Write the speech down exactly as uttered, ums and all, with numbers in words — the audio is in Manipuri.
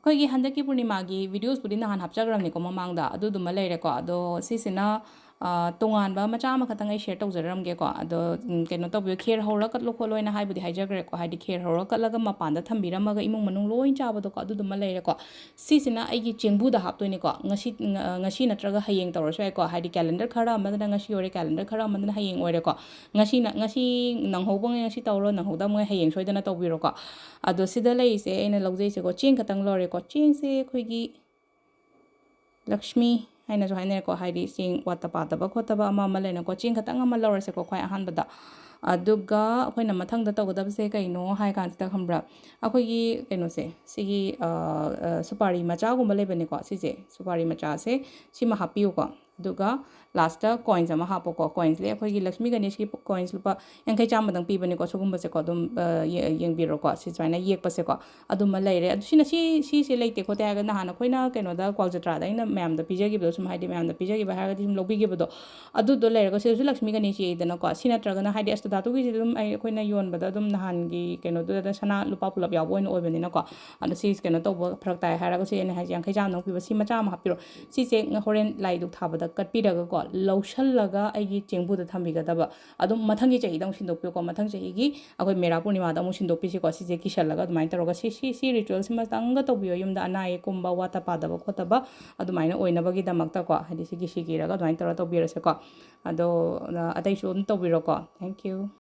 ꯑꯩꯈꯣꯏꯒꯤ ꯍꯟꯗꯛꯀꯤ ꯄꯨꯔꯅꯤꯃꯥꯒꯤ videosꯄꯨꯗꯤ ꯅꯍꯥꯟ ꯍꯥꯞꯆꯈ꯭ꯔꯕꯅꯤꯀꯣ ꯃꯃꯥꯡꯗ, ꯑꯗꯨꯗꯨꯃ ꯂꯩꯔꯦꯀꯣ꯫ ꯑꯗꯣ ꯁꯤꯁꯤꯅ, ꯑ, ꯇꯣꯉꯥꯟꯕ ꯃꯆꯥ ꯑꯃꯈꯛꯇꯪ ꯑꯩ share ꯇꯧꯖꯔꯝꯒꯦꯀꯣ꯫ ꯑꯗꯣ, ꯎꯝ, ꯀꯩꯅꯣ ꯇꯧꯕꯤꯌꯨ, ꯈꯦꯔ ꯍꯧꯔ ꯀꯠꯂꯣ ꯈꯣꯠꯂꯣ ꯍꯥꯏꯅ ꯍꯥꯏꯕꯨꯗꯤ ꯍꯥꯏꯖꯈ꯭ꯔꯦꯀꯣ, ꯍꯥꯏꯗꯤ ꯈꯦꯔ ꯍꯧꯔ ꯀꯠꯂꯒ ꯃꯄꯥꯟꯗ ꯊꯝꯕꯤꯔꯝꯃꯒ ꯏꯃꯨꯡ ꯃꯅꯨꯡ ꯂꯣꯏ ꯆꯥꯕꯗꯣꯀꯣ, ꯑꯗꯨꯗꯨꯃ ꯂꯩꯔꯦꯀꯣ꯫ ꯁꯤꯁꯤꯅ ꯑꯩꯒꯤ ꯆꯦꯡꯕꯨꯗ ꯍꯥꯞꯇꯣꯏꯅꯤꯀꯣ꯫ ꯉꯁꯤ, ꯉ-, ꯉꯁꯤ ꯅꯠꯇ꯭ꯔꯒ ꯍꯌꯦꯡ ꯇꯧꯔꯁꯨ ꯌꯥꯏꯀꯣ, ꯍꯥꯏꯗꯤ calendar ꯈꯔ ꯑꯃꯗꯅ ꯉꯁꯤ ꯑꯣꯏꯔꯦ, calendar ꯈꯔ ꯑꯃꯗꯅ ꯍꯌꯦꯡ ꯑꯣꯏꯔꯦꯀꯣ꯫ ꯉꯁꯤꯅ, ꯉꯁꯤ ꯅꯪꯍꯧꯕꯉꯩ ꯉꯁꯤ ꯇꯧꯔꯣ, ꯅꯪꯍꯧꯗꯕꯉꯩ ꯍꯌꯦꯡ ꯁꯣꯏꯗꯅ ꯇꯧꯕꯤꯔꯣꯀꯣ꯫ ꯑꯗꯣ ꯁꯤꯗ ꯂꯩꯔꯤꯁꯦ ꯑꯩꯅ ꯂꯧꯖꯩꯁꯦꯀꯣ, ꯆꯦꯡ ꯈꯛꯇꯪ ꯂꯧꯔꯦꯀꯣ꯫ ꯆꯦꯡꯁꯦ ꯑꯩꯈꯣꯏꯒꯤ ꯂꯛꯁꯃꯤ ꯍꯥꯏꯅꯁꯨ ꯍꯥꯏꯅꯔꯦꯀꯣ, ꯍꯥꯏꯗꯤ ꯆꯦꯡ ꯋꯥꯠꯇ ꯄꯥꯗꯕ ꯈꯣꯠꯇꯕ ꯑꯃ ꯑꯃ ꯂꯩꯅꯀꯣ꯫ ꯆꯦꯡ ꯈꯛꯇꯪ ꯑꯃ ꯂꯧꯔꯁꯦꯀꯣ ꯈ꯭ꯋꯥꯏ ꯑꯍꯥꯟꯕꯗ꯫ ꯑꯗꯨꯒ ꯑꯩꯈꯣꯏꯅ ꯃꯊꯪꯗ ꯇꯧꯒꯗꯕꯁꯦ ꯀꯩꯅꯣ ꯍꯥꯏ ꯀꯥꯟꯁꯤꯗ, ꯈꯪꯕ꯭ꯔꯥ? ꯑꯩꯈꯣꯏꯒꯤ ꯀꯩꯅꯣꯁꯦ, ꯁꯤꯒꯤ, ꯑ, ꯑ, ꯁꯨꯄꯥꯔꯤ ꯃꯆꯥꯒꯨꯝꯕ ꯂꯩꯕꯅꯤꯀꯣ, ꯁꯤꯁꯦ, ꯁꯨꯄꯥꯔꯤ ꯃꯆꯥꯁꯦ ꯁꯤꯃ ꯍꯥꯞꯄꯤꯌꯨꯀꯣ꯫ ꯑꯗꯨꯒ lastꯇ coins ꯑꯃ ꯍꯥꯞꯄꯣꯀꯣ꯫ Coinsꯁꯦ ꯑꯩꯈꯣꯏꯒꯤ ꯂꯛꯁꯃꯤ ꯒꯅꯦꯁꯀꯤ coins ꯂꯨꯄꯥ ꯌꯥꯡꯈꯩ ꯆꯥꯝꯃꯗꯪ ꯄꯤꯕꯅꯤꯀꯣ꯫ ꯁꯤꯒꯨꯝꯕꯁꯦꯀꯣ ꯑꯗꯨꯝ, ꯑ, ꯌꯦ-, ꯌꯦꯡꯕꯤꯔꯣꯀꯣ꯫ ꯁꯤ ꯁꯨꯃꯥꯏꯅ ꯌꯦꯛꯄꯁꯦꯀꯣ꯫ ꯑꯗꯨꯃ ꯂꯩꯔꯦ꯫ ꯑꯗꯨ ꯁꯤꯅ ꯁꯤ, ꯁꯤꯁꯦ ꯂꯩꯇꯦ ꯈꯣꯠꯇꯦ ꯍꯥꯏꯔꯒ ꯅꯍꯥꯟ ꯑꯩꯈꯣꯏꯅ ꯀꯩꯅꯣꯗ ꯀ꯭ꯋꯥꯜ ꯖꯇ꯭ꯔꯥꯗ ꯑꯩꯅ ꯃꯌꯥꯝꯗ ꯄꯤꯖꯈꯤꯕꯗꯣ, ꯁꯨꯝ ꯍꯥꯏꯗꯤ ꯃꯌꯥꯝꯗ ꯄꯤꯖꯈꯤꯕ ꯍꯥꯏꯔꯒꯗꯤ ꯁꯨꯝ ꯂꯧꯕꯤꯈꯤꯕꯗꯣ, ꯑꯗꯨꯗꯣ ꯂꯩꯔꯒ ꯁꯤꯗꯁꯨ ꯂꯛꯁꯃꯤ ꯒꯅꯦꯁ ꯌꯦꯛꯏꯗꯅꯀꯣ꯫ ꯁꯤ ꯅꯠꯇ꯭ꯔꯒꯅ ꯍꯥꯏꯗꯤ ꯑꯁꯇ ꯙꯥꯇꯨꯒꯤꯁꯤꯗꯤ ꯑꯗꯨꯝ ꯑꯩ, ꯑꯩꯈꯣꯏꯅ ꯌꯣꯟꯕꯗ ꯑꯗꯨꯝ ꯅꯍꯥꯟꯒꯤ ꯀꯩꯅꯣꯗꯨꯗ ꯁꯅꯥ ꯂꯨꯄꯥ ꯄꯨꯂꯞ ꯌꯥꯎꯕ ꯑꯣꯏꯅ ꯑꯣꯏꯕꯅꯤꯅꯀꯣ꯫ ꯑꯗꯣ ꯁꯤ ꯀꯩꯅꯣ ꯇꯧꯕ ꯐꯔꯛ ꯇꯥꯏ ꯍꯥꯏꯔꯒ ꯁꯤ ꯑꯩꯅ ꯍꯥꯏꯁꯦ ꯌꯥꯡꯈꯩ ꯆꯥꯝꯃꯗꯪ ꯄꯤꯕ ꯁꯤ ꯃꯆꯥ ꯑꯃ ꯍꯥꯞꯄꯤꯔꯣ꯫ ꯁꯤꯁꯦ ꯉ-, ꯍꯣꯔꯦꯟ ꯂꯥꯏ ꯙꯨꯛ ꯊꯥꯕꯗ ꯀꯠꯄꯤꯔꯒꯀꯣ, ꯂꯧꯁꯜꯂꯒ ꯑꯩꯒꯤ ꯆꯦꯡꯕꯨꯗ ꯊꯝꯕꯤꯒꯗꯕ꯫ ꯑꯗꯨꯝ ꯃꯊꯪꯒꯤ ꯆꯍꯤꯗ ꯑꯃꯨꯛ ꯁꯤꯟꯗꯣꯛꯄꯤꯌꯨꯀꯣ꯫ ꯃꯊꯪ ꯆꯍꯤꯒꯤ ꯑꯩꯈꯣꯏ ꯃꯦꯔꯥ ꯄꯨꯔꯅꯤꯃꯥꯗ ꯑꯃꯨꯛ ꯁꯤꯟꯗꯣꯛꯄꯤꯁꯤꯀꯣ꯫ ꯁꯤꯁꯦ ꯀꯤꯁꯜꯂꯒ ꯑꯗꯨꯃꯥꯏꯅ ꯇꯧꯔꯒ ꯁꯤ, ꯁꯤ, ꯁꯤ ritualꯁꯤꯃꯇꯪꯒ ꯇꯧꯕꯤꯌꯣ꯫ ꯌꯨꯝꯗ ꯑꯅꯥ ꯑꯌꯦꯛꯀꯨꯝꯕ, ꯋꯥꯠꯇ ꯄꯥꯗꯕ ꯈꯣꯠꯇꯕ ꯑꯗꯨꯃꯥꯏꯅ ꯑꯣꯏꯅꯕꯒꯤꯗꯃꯛꯇꯀꯣ, ꯍꯥꯏꯗꯤ ꯁꯤꯒꯤ ꯁꯤꯒꯤꯔꯒ ꯑꯗꯨꯃꯥꯏꯅ ꯇꯧꯔꯒ ꯇꯧꯕꯤꯔꯁꯦꯀꯣ꯫ ꯑꯗꯣ, ꯑ, ꯑꯇꯩꯁꯨ ꯑꯗꯨꯝ ꯇꯧꯕꯤꯔꯣꯀꯣ꯫ Thank you꯫